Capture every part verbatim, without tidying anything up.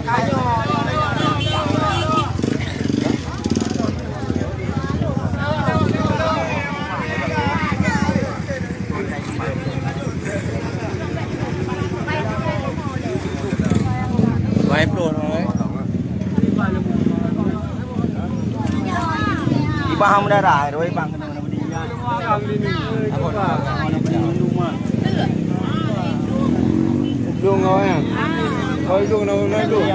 Dua puluh, eh. Ibang ham darah, dua ibang kena. Lông kau kan? Kau lông, kau lông.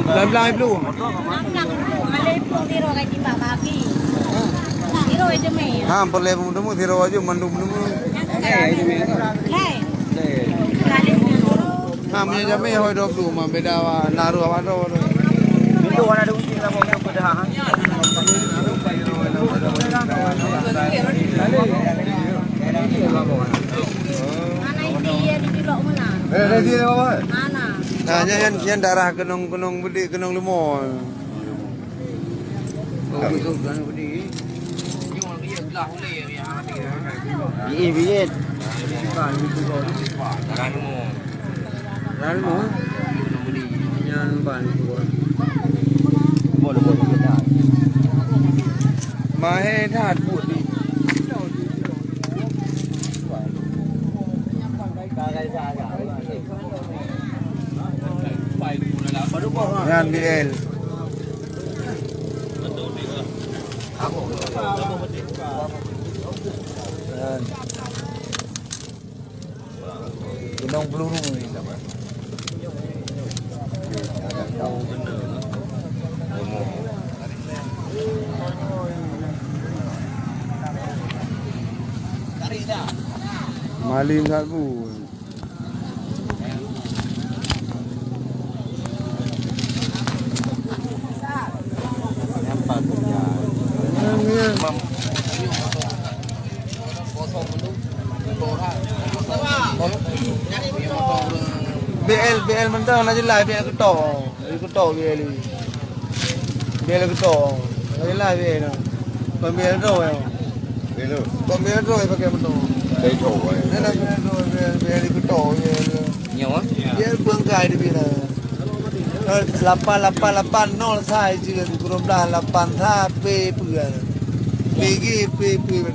Belang-belang iblong. Ha, peureulèe meutemu sira aja mandum meutemu. Ha, meunyoe jamé hôi dua puluh mah beda wa naru apa tu. Itu warna dua puluh lama untuk pedah. Mana itu ya di Cilok mana? Eh, dari sini apa? Mana? Nah, nyan, nyan, nyan darah keunong-keunong beudé, keunong leumo. Oh, betul, keunong beudé. Iya, bingit. Bukan, itu kok. Darah leumo. Darah leumo? Nyan ban itu. Mahé that buet ni. Nyan B L. Nyan. Keunong peluru ni. Malem that bu. B L, B L mantong na jeulaih, B L keutô. Bèk lé keutok bèk lé. Bèk lé keutok. Bèk lé bèk lé. Kon bèk lé droe. Bèk lé. Kon bèk lé droe pakai moto. Bèk lé droe. Nah, nah, bèk lé droe, bèk, bèk lé keutok, bèk lé. Nyoe, ah? Bèk lé peungkai di bèk lé. Lapan lapan lapan nol sai jeuet, dua belas lapan sa pe peue. P G pe peue.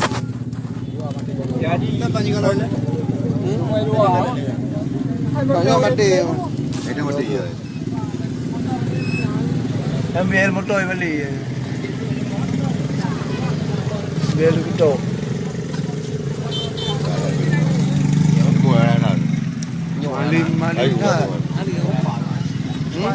Jadi, hmm? Tanyoe maté. Itu maté, ya. Ambil motor balik. Biar lu ketok. Malim, malim. Hmm?